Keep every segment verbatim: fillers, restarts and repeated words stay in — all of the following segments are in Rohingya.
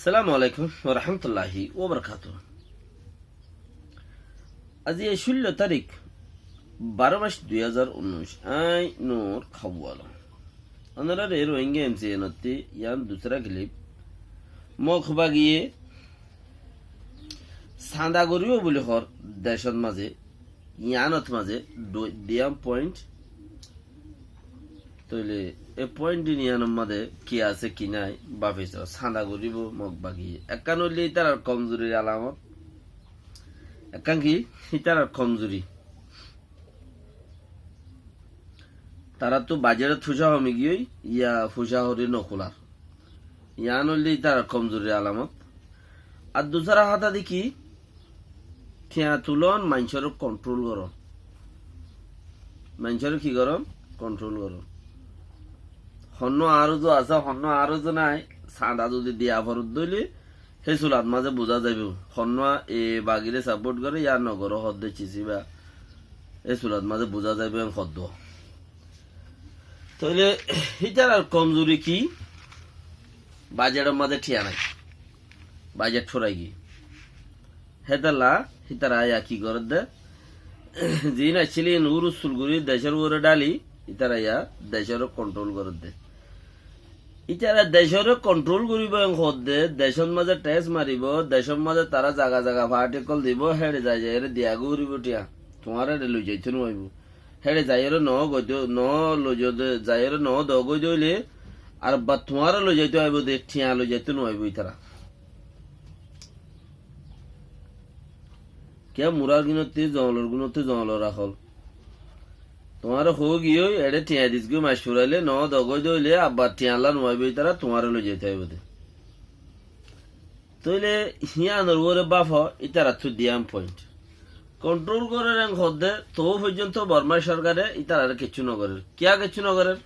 Assalamu alaikum warahmatulláhi wabarakátuhu. Aijja cúllo tarík, baró mac dui házar unnúic, añí Nur Kawal. Ónoráre Rohingya M C N ottú yián dusára clip. Mog bagiye sañda goríbou buli hoór decót mazé, yiánot mazé du-, duiyán point. Tóile e point din yiánor mazé ki asé ki nái, báfi soó, sañda goríbou Mog bagiye. Ekkán óilde ítarar komzurir alamot. Ekkán ki? Ítarar komzuri. Taráttu bajedot fuisá homi giyói, ya fuisá horí nokular. Yián óilde ítarar komzurir alamot. Ar dusára hotá de ki, thiañ tulón, maincóre kontrol gorón. Maincóre ki gorón? Kontrol gorón. Honnúa añár uzu asé, honnúa añár uzu nái, sañda zudi diya foredde óile, hé sulat mazé buzá zaibou. Honnúa e bagire saport goré, ya nogoré hoódde cisibá. Hé sulat mazé buzá zaibou en hoddúa. Tóile ítarar komzuri ki? Bajedor mazé thiañ nái. Bajet furai giyé. Hétolla ítara aiyá ki gorédde? Ziín accíl íin úrus sul gorí decór uore dháli, ítara aiyá decóre kontrol gorédde. Ítara decóre kontrol goríbou en hoódde, decót mazé thes maribóu, decót mazé tará zaga zaga faáthi ókkol dibou, héçe zai zaiyóre diya goríbou thiañ. Tuáñrare loi zaitó nuaibóu. Héçe zaiyóre noó goitó, noó loi zaitó, zaiyóre noó doo goitó óile, ar ba tuáñre loi zaitó aibóu de, thiañ loi zaitó nuaibóu ítara. Kiyá murar gúnottí, zoñlor gúnottí, zoñlor akól. Tuáñre hoó giyói, eçé thiañ dis goi mac furailé, noó doo goi dóile, abbar thiañlla nuaibóu ítara, tuáñre loi zaitó aibóu de. Tóile híanor uore báfo, ítarattú diyán point. Kontrol gorér en hoódde, toóu foijjonto Bormá sorkare ítarare kiccú nogorér. Kiyá kiccú nogorér?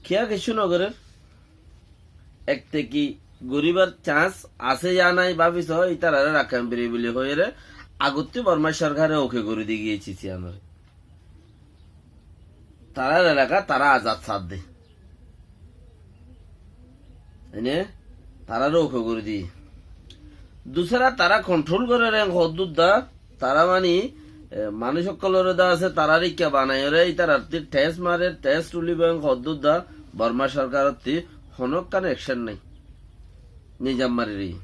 Kiyá kiccú nogorér? Ekte ki goríbar chans asé yá nái báfi soó, ítarare Rakkain Firi buli hoiyóre agottí Bormá sorkare oke gorí di giyé cis iánore. Tarár elaka tará azad sadde. Ene tarare oke gorí di. Dusára tará kontrol gorér en hoddúr dá, tará mani, e, manúic ókkolore dá asé, tarár ikká banaiyóre, ítarattí thes marer, thes tulibóu en hoddúr dá, Bormá sorkarottí honókkan ekcen nái. Nizam mari ri.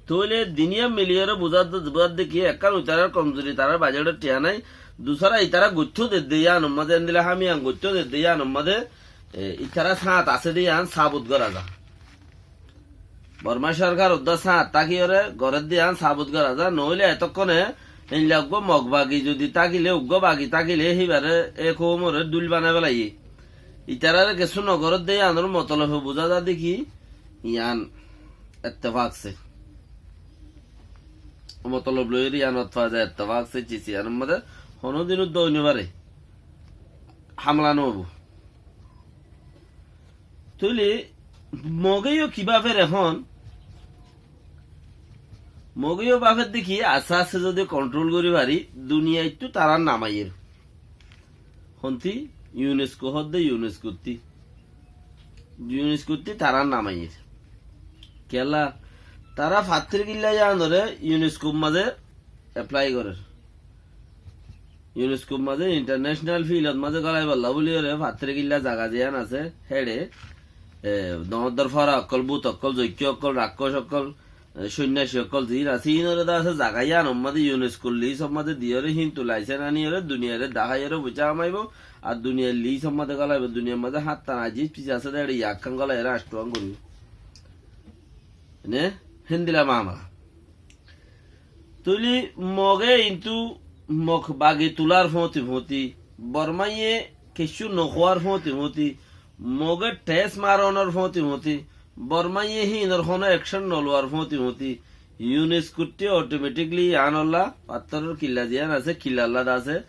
Tóile duniya miliyóre buzá de, buzá de ki, ekkán ítarar komzuri, tarár bajedot thiañ nái, dusára ítara goittó dedde yíanor mazé, endilla ham yían goittó dedde yíanor mazé, e, ítara sáñt asé de yían sabut gorá za. Bormá sorkar uddá sáñt tákiyóre gorédde yían sabut gorá za, noóile etókkone endilla uggúa Mog bagi zudi tákile, uggúa bagi tákile, híbare e koumore dhúil banai felaiyé. Ítarare kessú nogorédde yíanor motolobe buzá za de ki, yían ettefak se. Motolob loiyóre yíanot faa za ettefak se, cis iánor mazé honódin uddá ói nofare. Hamla noóibo. Tóile Moge yó ki báfer ehón? Moge yó báfer de ki, asté asté zodi kontrol gorí fari, duniyaittú tarár nam aiyér. Hontí? Yunesko hoódde, Yuneskottí. Yuneskottí tarár nam aiyér. Kiyólla? Tará fattór killa yíanore Yuneskof mazé eplai gorér. Yuneskof mazé intarnecenal filot mazé golaibálla buli goré, fattór killa zaga ziyán asé, héçe, e, doñr doñr fora ókkol, bút ókkol, zoikká ókkol, rakkós ókkol, e, sóinnaci ókkol ziín asé, iínoré dá asé zaga yíanor mazé Yuneskof lisot mazé diyóre, híntu laisens aníyore duniyaire daháiyore foicá hamaibóu, ar duniyair lisot mazé golaibóu, duniyair mazé háñttan ajib cis asé dé, héçe yakkán golaiyore añcthuwán goríbou. Ene héndilla mamala. Tóile Moge intú Mog bagi tulár fóti fóti, Bormáiye kessú nohowár fóti fóti, Moge thes maronor fóti fóti, Bormáiye híinor honó ekcen nolowar fóti fóti, Yuneskottí otometikli yíanolla, fattór killa ziyán asé, killalla dá asé,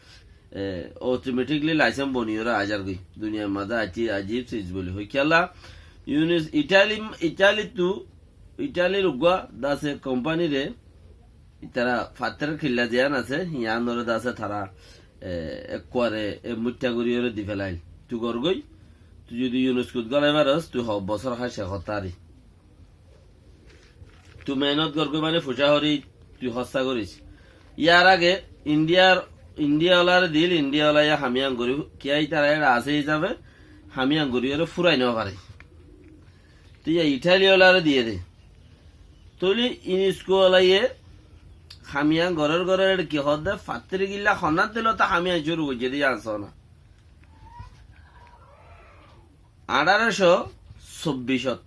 e, otometikli laisens boniyóre aizar goi. Duniyair mazé aijja ajib cis buli hoi. Kiyólla? Yunes-, Itali, Italittú, Italir uggúa dá asé kompanire, ítara fattór killa ziyán asé, yíanoré dá asé tará, e, ekkuare, e, muittá goríyore di felail. Tui gor goi, Tui zodi UNESCOt gólai faros, tui hoó bosór háic hoó tári. Tui meénot gorgói mane fucá horí, tui hóssa goríc. Yar age Indiyar, Indiya oláre dil, Indiya olaye ham yián gorí, kiyá ítara eçe asé hísafe ham yián gorí óre fúrai no fare. Tui yá Itali oláre diyé de. Tóile UNESCO olaye ham yián gorér gorér eçe ki hoó de, fattíri gilla honnán dilo to ham yián cúru goijjé de yián só na. Añçárocó sobbicót.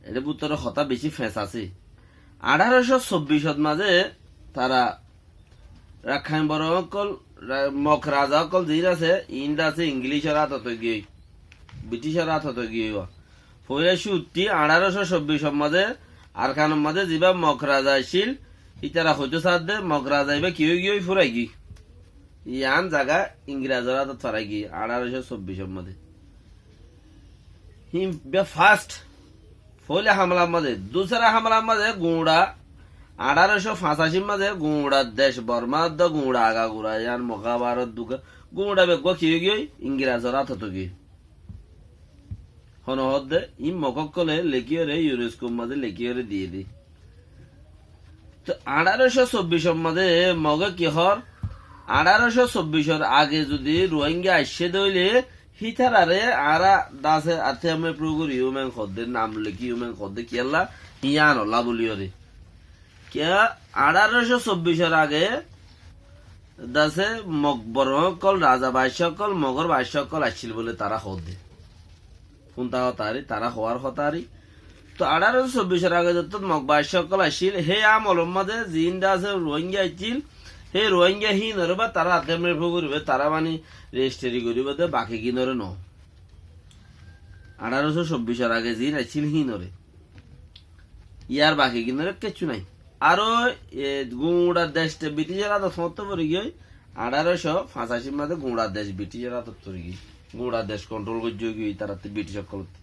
Eçé bútore hotá bicí feñs asé. Añçárocó sobbicót mazé tara Rakhain Bormá ókkol, ra-, Mog raza ókkol ziín asé, iín de asé Ingilícor átot óigiyoi, Britícor átot óigiyoi. Foóila cúrutí añçárocó sobbicót mazé Arkanot mazé zibá Mog raza accíl, ítara hoitó saádde Mog raza ibá ki óigiyoi, fúraigiyoi. Yián zaga Ingrazor átot fúraigiyoi añçárocó sobbicót mazé. Híin be fast. Foóila hamlar mazé, dusra hamlar mazé guñça, añçárocó fañsacír mazé guñça dec Bormá de guñça agagura yián Mohábarot duka guñça beggúa ki óigiyoi, Ingrazor átot óigiyoi. Hone hoódde, iín Mog ókkolé lekíyore, UNESCOr mazé lekíyore diyé de. Toi añçárocó sobbicór mazé Moge ki hoór, añçárocó sobbicór age zodi Ruáinga aiccé de óile, hítararé añára dase atiyam epprúv goríyum en hoódde, nam lekíyum en hoódde, kiyólla, híyanolla bóliyoré. Kiyá, añçárocó sobbicór age dase Mog Bormá ókkol, raza baccá ókkol, Mogor baccá ókkol accíl bóli tará hoódde. Fúnta hotá arí, tará hoóar hotá arí. Toi añçárocó sobbicór age zottót Mog baccá ókkol accíl, hé amolor mazé ziín dase Ruáinga accíl, hé Ruáinga híinoré bá tará atiyam epprúv goríbo, tará mani rejisteri goríbo de, bakigínoré no. Añçárocó sobbicór age ziín accíl híinoré. Yar bakigínoré kessú nái. Aró, e, guñça dec te Britícor átot foóñtte forigiyoi, añçárocó fañsacír mazé guñça dec Britícor átot forigiyoi. Guñça dec kontrol goijjé giyói ítarattú Britíc ókkolottú.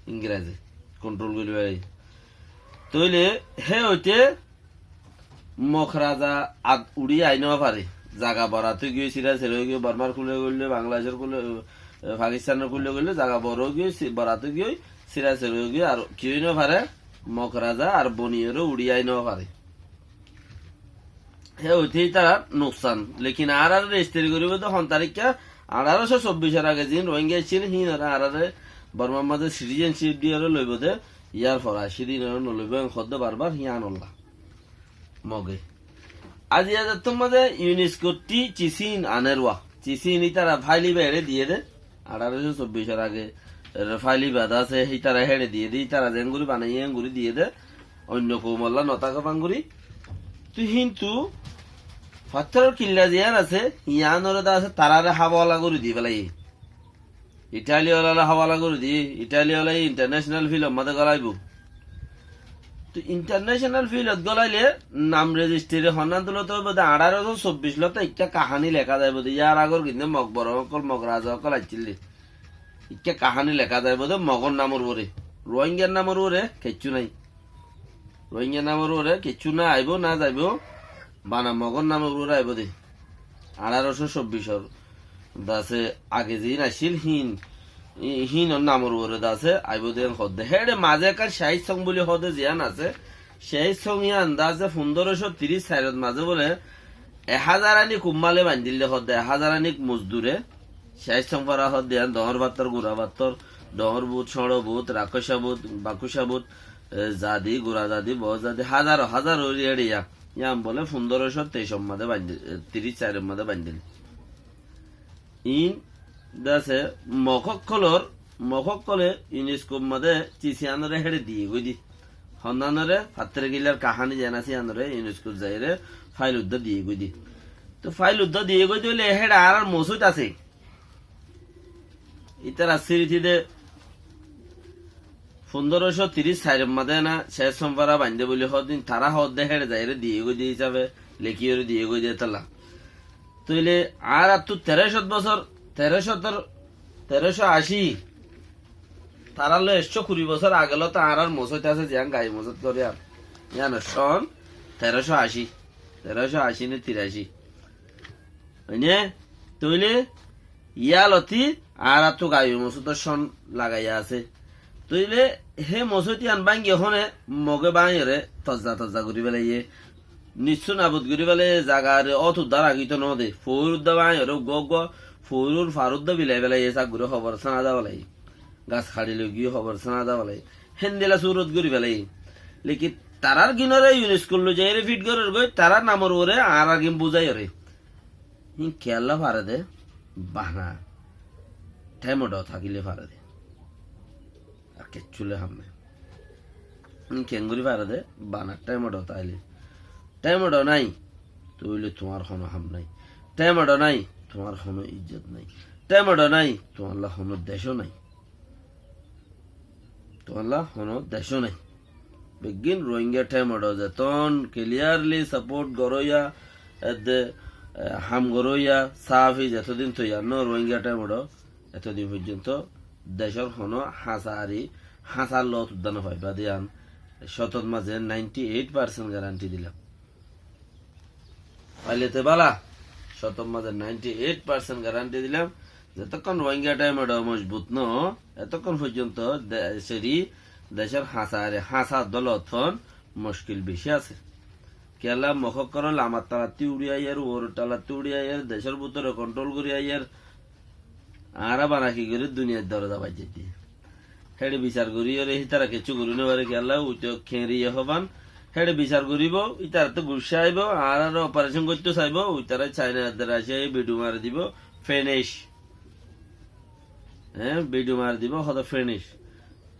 Ingraze kontrol gorí félaiye. Tóile hé óite Mog raza at uçí ai no fare. Zaga borat óigiyoi, sira sera óigiyoi, Bormar kúle goille, Bangladecor kúle, e, Pakistanor kúle goille, zaga boro óigiyoi, si-, borat óigiyoi, sira sera óigiyoi, ar ki ói no fare, Mog raza ar boniyoré uçí ai no fare. Hé óite ítara nuksan. Lekin añáráre rejisteri goríbo de hon taríkka, añçárocó sobbicór age ziín Ruáinga accíl, híinoré añáráre Bormar mazé sitizenship diyoré loibo de, yar fore accíl híinoré noloibo, en hoódde barbar híyanolla. Moge. Aijja zettót mazé UNESCO ttí cisín anér wá. Cisín ítara fail ibá eçé diyé de. Añçárocó sobbicór age, er, fail ibá de asé, ítara héçe diyé de, ítara zeéngorí banaiyé, éngorí diyé de. Oinno koumolla no táke fán gorí. Tui híntu fattóror killa ziyán asé, yiánoré de asé, taráre háwala gorí di félaiye. Itali olalé háwala gorí diyé, Itali ola intarnecenal filor mazé gólaibo. Toi intarnecenal filot gólaile nam rejisteri honnán dilo toi bode añçárocó sobbic lóti ekká kaháni leká zaibo de, yar agor kinde Mog Bormá ókkol, Mog raza ókkol accíl de. Ekká kaháni leká zaibo de Mogor namor uore, Ruáingar namor uore kessú nái. Ruáingar namor uore kessú nái, aibó na zaibo, bana Mogor namor uore aibó de. Añçárocó sobbicór dase age ziín accíl híin, hí-, híinor namor uore dase aibó de en hoódde. Héçe mazé ekkán Cahid Song buli hoóde ziyán asé, Cahid Song yían dase fundorocó tiríc sairot mazé bóle ek házar anik ummale baindíl de hoódde, ek házar anik mozdure. Cahid Song fara hoódde yían doóñr fattór, gura fattór, doóñr but, cóñço but, rakósa but, bakósa but, e, zadi, gura zadi, boóut zadi, házaro házar óri éçe yá. Yían bóle fundorocó teicor mazé baindíl, e, tiríc sairor mazé baindíl. Iín dase Mog ókkolor, Mog ókkole UNESCO mazé cisíyanoré héçe diyé goi di. Honnánoré fattóre gillar kaháni zeén asé yíanoré UNESCO zaiyóre fail uddá diyé goi di. Toi fail uddá diyé goi di óile héçe añárar mosóit asé. Ítarar síriti de fundorocó tiríc sairor mazé na Cahid Song fara baindé buli hoódde, tará hoódde héçe zaiyóre diyé goi de hísafe, lekíyore diyé goi de étalla. Tóile añárattú teró cót bosór, teró cót, teró cót ací, tará loi ekcó kuri bosór age lóti añárar mosóit asé, ziyán gai mosóit gorí ar. Yíanor cón teró cót ací, teró cót ací né tirací. Óine? Tóile yá lóti Añáráttu gaiyó mosót cón lagaiya asé. Tóile hé mosót yían báñgi hone Mogé báñiyore tozza tozza gorí félaiye. Nissú nabud gorí félaiye, zagare ót uddá ragíto nóde. Foóir uddá báñiyore uggúa uggúa foóiror far uddá bilai félaiye, sák gorí hobor sána dá félaiye. Gas haçi loi giyé hobor sána dá félaiye. Héndila surot gorí félaiye. Lekin tarár gínore UNESCO loi zaiyóre fit gorér goi, tarár namor uore añárar gín buzáiyore. Hín kiyólla fare de? Bana thémodho tákile fare de. Ar kiccú loi ham nái. Hín keéngorí fare de? Bana thémodho táile. Thémodho nái, tóile tuáñr honó ham nái. Thémodho nái, tuáñr honó ijjot nái. Thémodho nái, tuáñlla honó decó nái. Tuáñlla honó decó nái. Beggín Rohingya thémodho zetón clearly support goróya, edde, eh, ham goróya, sáfi zetodin toiyar no Rohingya thémodho, etodin foijjonto decór honó háñsa ari, háñsar lot uddá no faiba de yían cótot mazé ninety eight percent guarantee dilam. Faile te bála, cótot mazé ninety eight percent guarantee dilam. Zetokón Rohingya thémodho mozbut no, etokón foijjonto de-, seri decór háñsa ari, háñsa uddá lot fon muckil beci asé. Kiyólla Mokókkor lamar talattí uçí aiyér, uoror talattí uçí aiyér, decór bútore control gorí aiyér, añára bana ki gorí duniyair doroza baijjé dí. Héçe bisar goríyore hítara kiccú gorí no fare, kiyólla uite keñriye hoban. Héçe bisar goríbo, ítarattú guccá aibo, añáráre operation goittó saibo, uitara China edde Russia ye bidiu mari dibo, finish. Eé, bidiu mari dibo, hoto finish.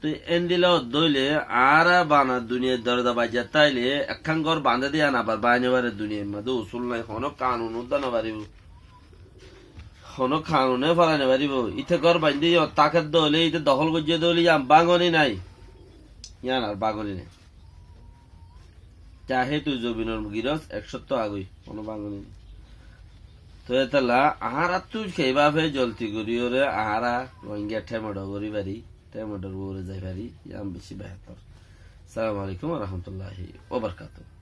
Toi endilla uddá óile añára bana duniyair doroza baijjat táile ekkán gór bañdé de yían abar báñgi no fare, duniyair mazé usul nái, honó kanun uddá no faribó. Honó kanune falai no faribó. Íte gór bañdé yían táker de óile, íte dohól goijjé de óile yían báñgoni nái. Yían ar báñgoni nái. Cahe tui zobinor girós ek cótto agói, honó báñgoni nái. Toi etolla añáráttu keibafe zolti goríyore añára Rohingya thémodho gorí fari, thémodhor uore zai fari, yían beci behétor. Assalamu alaikum wa rahmatullahi wa barakatuhu.